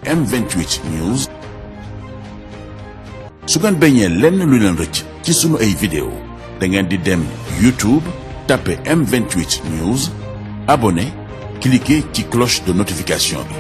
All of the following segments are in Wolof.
M28 News. su ngeen bañee lenn lu leen rëcc ci sunu ay vidéo da ngeen di dem YouTube tapé M28 News abonné cliquer ci cloche de notification bi.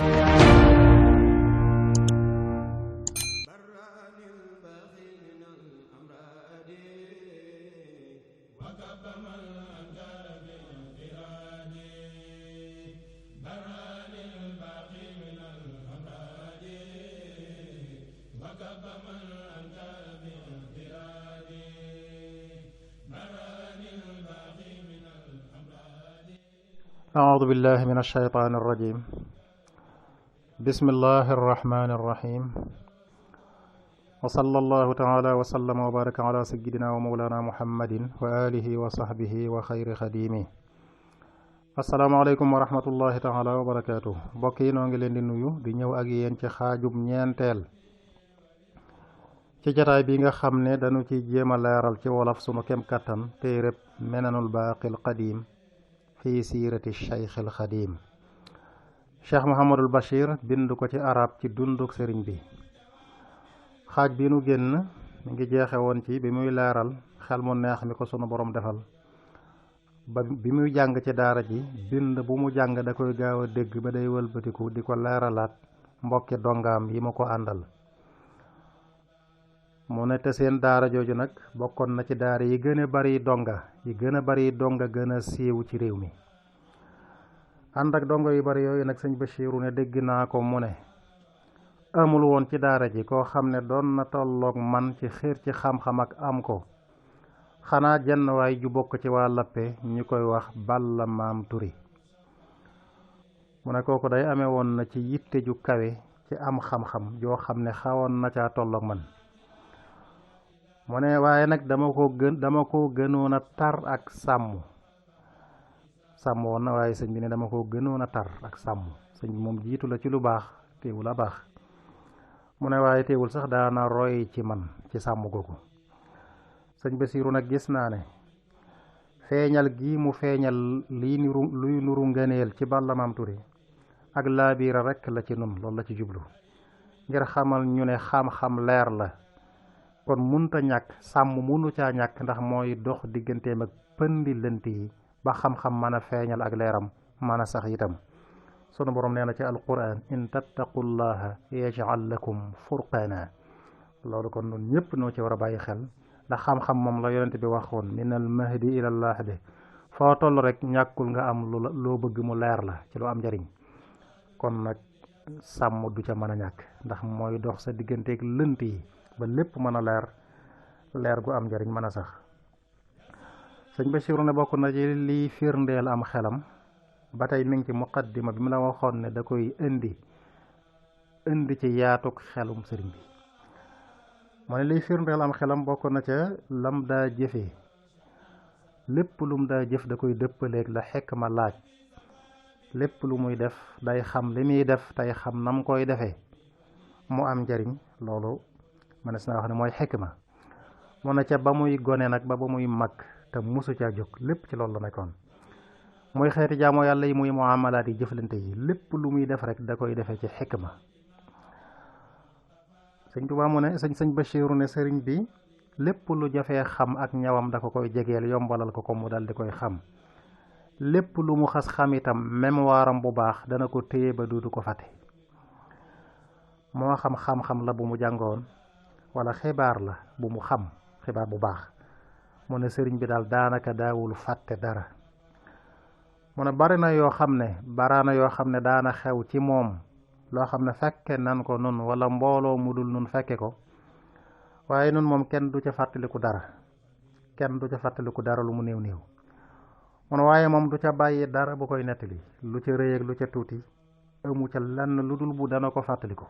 أعوذ بالله من الشيطان الرجيم بسم الله الرحمن الرحيم وصلى الله تعالى وسلم وبارك على سيدنا ومولانا محمد وآله وصحبه وخير خديمه السلام عليكم ورحمة الله تعالى وبركاته bokki noo ngi leen di nuyu di ñëw ak yéen ci xaajub ñeenteel ci jataay bi nga xam ne dañu ci jéem a leeral ci wolof sunu kem kattan téereb Minanul Baaqil Qadiim fi siirati Cheikh al Xadim Cheikh Mouhamadul Bachir bind ko ci arab ci dunduk sëriñ bi xaaj bi nu génn mi ngi jeexe woon ci bi muy leeral xel mu neex mi ko sunu borom defal ba bi muy jàng ci daara ji bind bu mu jàng da koy gaaw a dégg ba day wëlbatiku di ko leeralaat mbokki dongaam yi ma ko àndal mu ne te seen daara jooju nag bokkoon na ci daara yi gën a bari donga gën a siiw ci réew mi ànd ak dongo yu bari yooyu nag sëñ Bachiru ne dégg naa ko mu ne amul woon ci daara ji koo xam ne doon na tolloog man ci xiir ci xam-xam ak am ko xanaa jenn waay ju bokk ci waa Lappe ñu koy wax Balla Maam Turi mu ne kooku day amee woon na ci yitte ju kawe ci am xam-xam joo xam ne xawoon na caa tolloog man mu ne waaye nag dama ko gënoon a tar ak sàmm woon na waaye sëñ bi ne dama ko gënoon a tar ak sàmm sëñ bi moom jiitu la ci lu baax teewul a baax mu ne waaye teewul sax daana roy ci man ci sàmm googu sëñ Basiiru nag gis naa ne feeñal gi mu feeñal luy nuru ngëneel ci Balla Maam Turi ak laabiira rekk la ci nun loolu la ci jublu ngir xamal ñu ne xam-xam leer la kon munta ñàkk sàmm munu caa ñàkk ndax mooy dox digganteem ak pëndi lënt yi ba xam-xam mën a feeñal ak leeram mën a sax itam sunu borom nee na ci alquran in tattaqullaha yaj'al lakum furqana loolu kon nun ñëpp noo ci war a bàyyi xel ndax xam-xam moom la yonent bi waxoon min al mahdi ila lahdi foo toll rek ñàkkul nga am loo bëgg mu leer la ci lu am njariñ kon nag sàmm du ca mën a ñàkk ndax mooy dox sa digganteeg lënt yi ba lépp mën a leer gu am njariñ mën a sax sëñ Bachiru ne bokk na ci liy firndeel am xelam ba tey mi ngi ci muqaddima bi mu la waxoon ne da koy indi ci yaatuk xelum sëriñ bi mu ne liy firndeel am xelam bokk na ca lam daa jëfee lépp lum daa jëf da koy dëppaleeg la xekma laaj lépp lu muy def day xam li muy def tey xam nam koy defee mu am njariñ loolu mënees naa wax ne mooy xikma mu ne ca ba muy gone nag ba muy mag te musu caa jóg lépp ci loolu la nekkoon muy xeeti jaamoo yàlla yi muy muamalaat yi jëflante yi lépp lu muy def rek da koy defee ci xikma sëñ Tuubaa mu ne sëñ Bachiru ne sëriñ bi lépp lu jafee xam ak ñawam da ko koy jegeel yombalal ko mu dal di koy xam lépp lu mu xas xam itam mémoire am bu baax dana ko téye ba duutu ko fàtte moo xam-xam la bu mu jàngoon wala xibaar la bu mu xam xibaar bu baax mu ne sëriñ bi daal daanaka daawul fàtte dara mu ne baraana yoo xam ne daana xew ci moom loo xam ne fekke nan ko nun wala mbooloo mu dul nun fekke ko waaye nun moom kenn du ca fàttaliku dara lu mu néew mu ne waaye moom du ca bàyyi dara bu koy nettali lu ca rëy ak lu ca tuuti amu ca lenn lu dul bu dana ko fàttaliku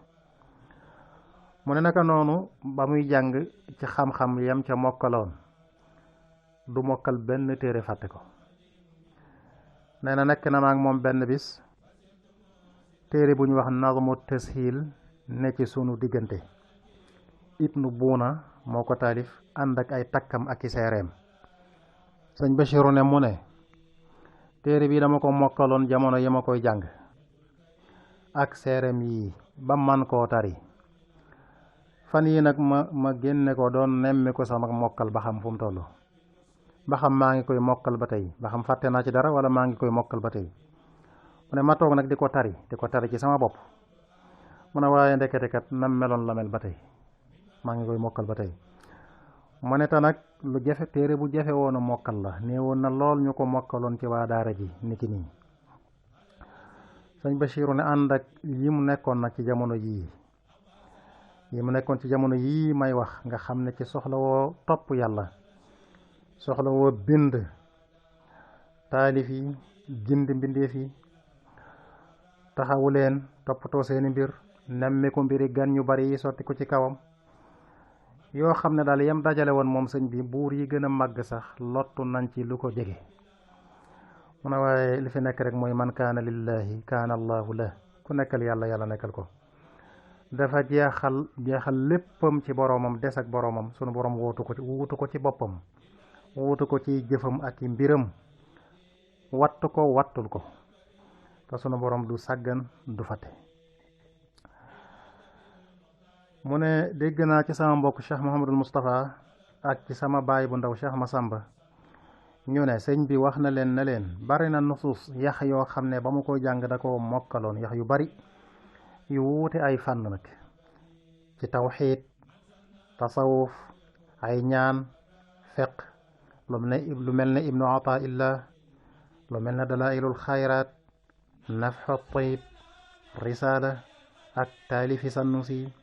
mu ne naka noonu ba muy jàng ci xam-xam yam ca mokkaloon du mokkal benn téere fàtte ko nee na nekk na ma ak moom benn bis téere bu ñu wax nazmu tashil ne ci sunu diggante ibnu buuna moo ko taalif ànd ak ay takkam ak i seereem sëñ Bachiru ne mu ne téere bi dama ko mokkaloon jamono yi ma koy jàng ak seereem yi ba man koo tari. fan yi nag ma génne ko doon nemmi ko sama mokkal ba xam fu mu toll, ba xam maa ngi koy mokkal ba tey, ba xam fàtte naa ci dara wala maa ngi koy mokkal ba tey. mu ne ma toog nag di ko tari ci sama bopp. mu ne waaye ndekete kat nam meloon la mel ba tey, maa ngi koy mokkal ba tey. mu ne ta nag lu jafe, téere bu jafe woon a mokkal la, nee woon na lool ñu ko mokkaloon ci waa daara ji niki nii. sëñ Bachiru ne ànd ak yi mu nekkoon nag ci jamono yii may wax nga xam ne ci soxla woo topp yàlla, soxla woo bind taalif yi, gind mbindeef yi, taxawu leen, toppatoo seeni mbir, nemmiku mbiri gan ñu bari yi sotti ko ci kawam, yoo xam ne daal yam dajale woon moom sëñ bi buur yi gën a màgg sax lottu nañ ci lu ko jege. mu ne waaye li fi nekk rek mooy man kaana lillahi kaana allahu la, ku nekkal yàlla yàlla nekkal ko. dafa jeexal léppam ci boroomam, des ak boroomam, sunu boroom wuutu ko ci boppam, wuutu ko ci jëfam ak i mbiram, wattu ko wattul ko, te sunu boroom du sàggan du fàtte. mu ne dégg naa ci sama mbokk Cheikh Mouhamadul Moustapha ak ci sama baay bu ndaw Cheikh Massamba ñu ne sëñ bi wax na leen ne leen bari na nusuus yax yoo xam ne ba mu koy jàng da ko mokkaloon, yax yu bari yu wuute ay fànn nag, ci tawxiid, tasawuf, ay ñaan, fiq, lu mel ne ibnu Ataillah, lu mel ne dalailul xayraat, nafxu tayib, risaala ak taalifi Sanusi.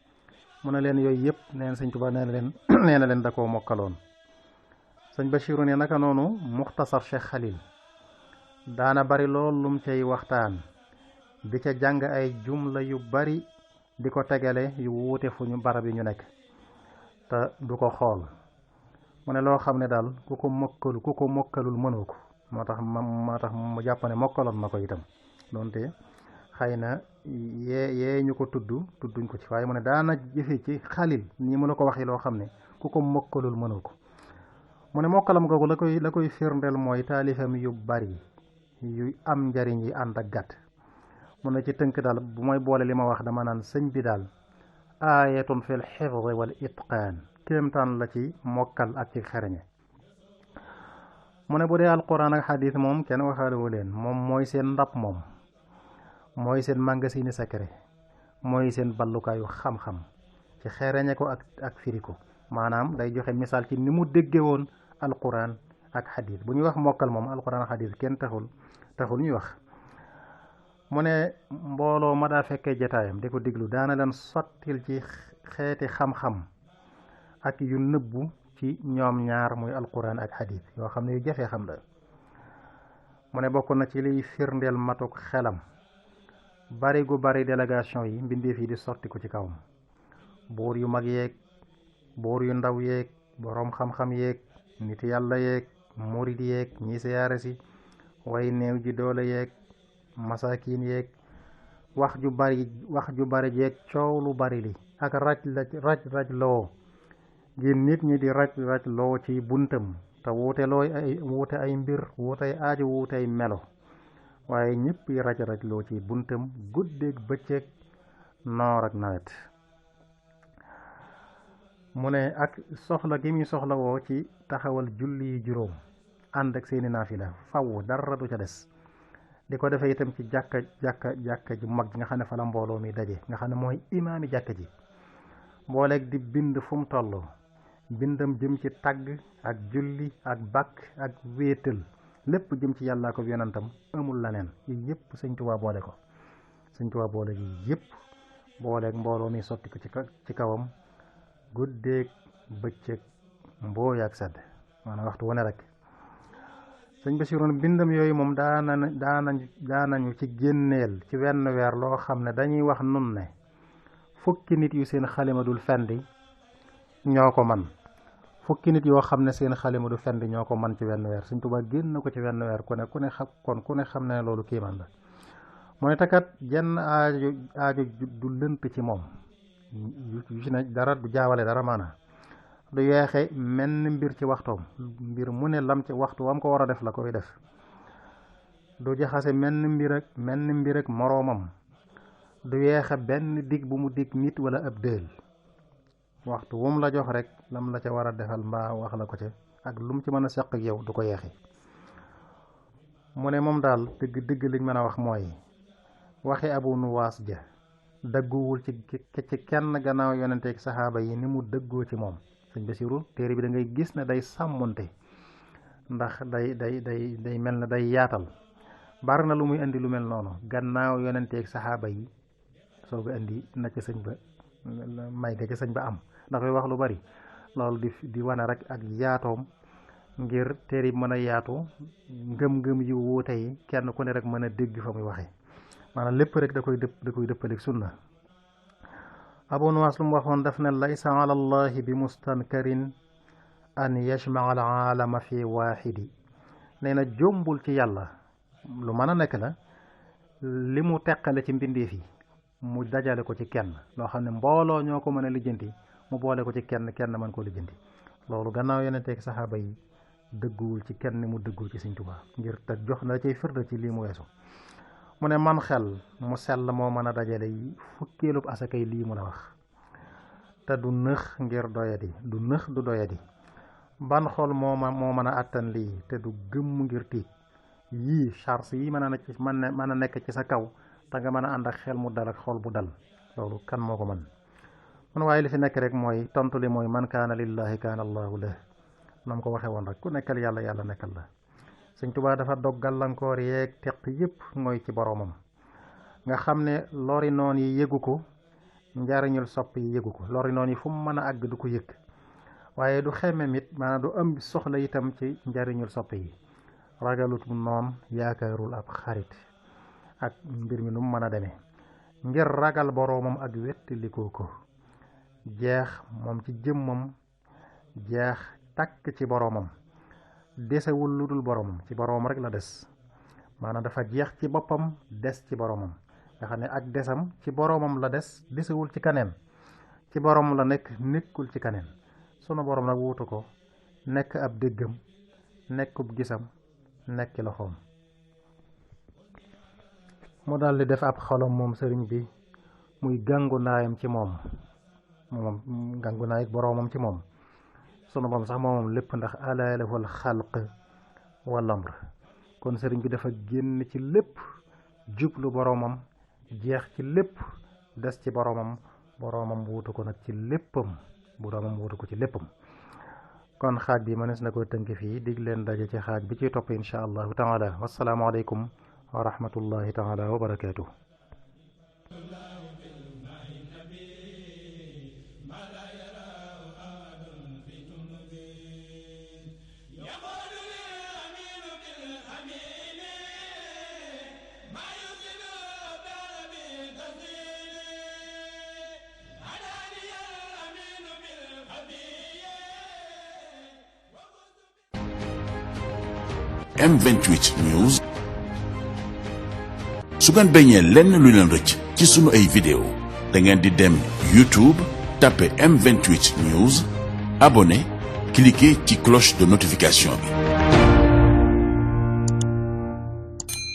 mu ne leen yooyu yëpp neen sëñ Tuubaa nee na leen da koo mokkaloon. sëñ Bachiru ne naka noonu muxtasar Cheikh Khalil daana bari lool lum cay waxtaan, di ca jàng ay jumla yu bari di ko tegale yu wuute fu ñu barab yi ñu nekk te du ko xool. mu ne loo xam ne daal ku ko mokkalul mënoo ko, moo tax mu jàpp ne mokkaloon na ko itam, doonte xëy na yee ñu ko tudduñ ko ci, waaye mu ne daana jëfe ci Xalil nii mu la ko waxee loo xam ne ku ko mokkalul mënoo ko. mu ne mokkalam googu la koy firndeel mooy taalifam yu bari yu am njariñ yi ànd ak gàtt. mu ne ci tënk daal bu may boole li ma wax dama naan sëñ bi daal aayatun fil xifdi wal itqaan, kéemtaan la ci mokkal ak ci xereñe. mu ne bu dee alquran ak xadiis moom kenn waxaalewu leen, moom mooy seen ndab, moom mooy seen magasin secret, mooy seen ballukaayu xam-xam ci xereñe ko ak firi ko. maanaam day joxe misaal ci ni mu dégge woon alquran ak xadiis. bu ñuy wax mokkal moom alquran ak xadiis kenn taxul ñuy wax. mu ne mbooloo ma daa fekkee jataayam di ko diglu daana leen sottil ci xeeti xam-xam ak yu nëbbu ci ñoom ñaar muy alquran ak xadiis yoo xam ne yu jafee xam la. mu ne bokk na ci liy firndeel matuk xelam bari gu bari délégation yi mbindeef yi di sotti ko ci kawam, buur yu mag yeeg, buur yu ndaw yeeg, boroom xam-xam yeeg, nit yàlla yeeg, murid yeeg, ñi siyaare si, way néew ji doole yeeg, masakin yeeg, wax ju bari jeeg, coow lu bari li ak raj loo gi nit ñi di raj loo ci buntam, te wuute ay mbir, wuute ay aaju, wuute ay melo, waaye ñëpp yi raj loo ci buntam guddeeg bëccëg, noor ak nawet. mu ne ak soxla gi muy soxla woo ci taxawal julli juróom ànd ak seeni naafila faw dara du ca des. di ko defee itam ci jàkka ju mag nga xam ne fa la mbooloo mi daje, nga xam ne mooy imaami jàkka ji. booleeg di bind fu mu toll, bindam jëm ci tagg ak julli ak bàkk ak wéetal, lépp jëm ci yàllaa ko yonentam, amul leneen. yi yëpp sëñ Tuubaa boole ko, sëñ Tuubaa boole yi yëpp booleeg mbooloo mi sotti ko ci kawam guddeeg bëccëg, mbooy ak sedd, maanaam waxtu wane rek. sëñ Bachiru bindam yooyu moom daanañu ci génneel ci wenn weer loo xam ne dañuy wax nun ne fukki nit yu seen xalima dul fendi ñoo ko man, fukki nit yoo xam ne seen xalima du fendi ñoo ko man ci wenn weer. sëñ Tuubaa génn ko ci wenn weer ku ne xam ne loolu kiimaan la. mu ne takat jenn aaju du lënt ci moom, yu ci ne dara du jaawale dara, maanaam du yeexe menn mbir ci waxtoom, mbir mu ne lam ci waxtu wam ko war a def la koy def. du jaxase menn mbir ak moroomam, du yeexa benn dig bu mu dig nit wala ab dël waxtu wum la jox rek lam la ca war a defal mbaa wax la ko ca ak lum ci mën a seq ak yow du ko yeexi mu ne moom daal dëgg liñ mën a wax mooy waxi Abu Nuwaas ja dëgguwul ci kenn gannaaw yonente ak saxaaba yi ni mu dëggoo ci moom. sëñ Basiru téere bi da ngay gis ne day sàmmonte ndax day mel na day yaatal bari na lu muy indi lu mel noonu gannaaw yonente ak saxaaba yi soog a indi na ca sëñ ba may ga ca sëñ ba am ndax koy wax lu bari loolu di wane rek ak yaatoom ngir téere bi mën a yaatu ngëm-ngëm yu wuute yi kenn ku ne rek mën a dégg fa muy waxee maanaam lépp rek da koy dëppaleeg sunna. Abu Nuwaas lu mu waxoon daf ne laysa ala allahi bi mustankarin an yajmaa al aalama fi waaxidi nee na jombul ci yàlla lu mën a nekk la li mu teqale ci mbindeef yi mu dajale ko ci kenn loo xam ne mbooloo ñoo ko mën a lijjanti mu boole ko ci kenn mën koo lijjanti loolu gannaaw yonente ak saxaaba yi dëgguwul ci kenn mu dëggul ci Sëñ Tuubaa ngir te jox na cay firnde ci lii mu weesu. mu ne man xel mu sell moo mën a dajale yi fukkeelub asakay lii mu la wax te du nëx ngir doyadi du nëx du doyadi ban xol moo mën a àttan lii te du gëmm ngir tiit yii charge yi mën a nekk ci sa kaw te nga mën a ànd ak xel mu dal ak xol bu dal loolu kan moo ko mën. mun waaye li fi nekk rek mooy tontu li mooy man kaana lillahi kaana allahu lah nam ko waxee woon rek ku nekkal yàlla nekkal la. Sëñ Tuubaa dafa dog gàllankoor yeeg teq yépp mooy ci boroomam nga xam ne lori noon yi yëgu ko njariñul sopp yi yëgu ko lori noon yi fu mu mën a àgg du ko yëg waaye du xemmem it maanaam du am soxla itam ci njariñul sopp yi ragalut noon yaakaarul ab xarit ak mbir mi nu mu mën a demee ngir ragal boroomam ak wettalikoo ko jeex moom ci jëmmam jeex takk ci boroomam desewul lu dul boromam ci boromam rek la des maanaam dafa jeex ci boppam des ci boromam nga xam ne ak desam ci boromam la desewul ci kaneen ci boromam la nekk nekkul ci kaneen sunu borom nag wuutu ko nekk ab déggam nekkub gisam nekki loxoom mu daal di def ab xolam moom sëriñ bi muy gàngu naayam ci moom gàngu naay boromam ci moom sunu borom sax moom lépp ndax alaa lahul xalq wal amr kon sëriñ bi dafa génn ci lépp jublu boromam jeex ci lépp des ci boromam wuutu ko nag ci léppam boromam wuutu ko ci léppam. kon xaaj bi mënees na ko tënk fii dig leen daje ci xaaj bi ci topp insha allahu taala wassalaamu aleykum wa rahmatullahi taala wa barakaatuh. M28 News su ngeen bañee lenn lu leen rëcc ci sunu ay vidéo da ngeen di dem YouTube tapé M28 News abonné cliquer ci cloche de notification bi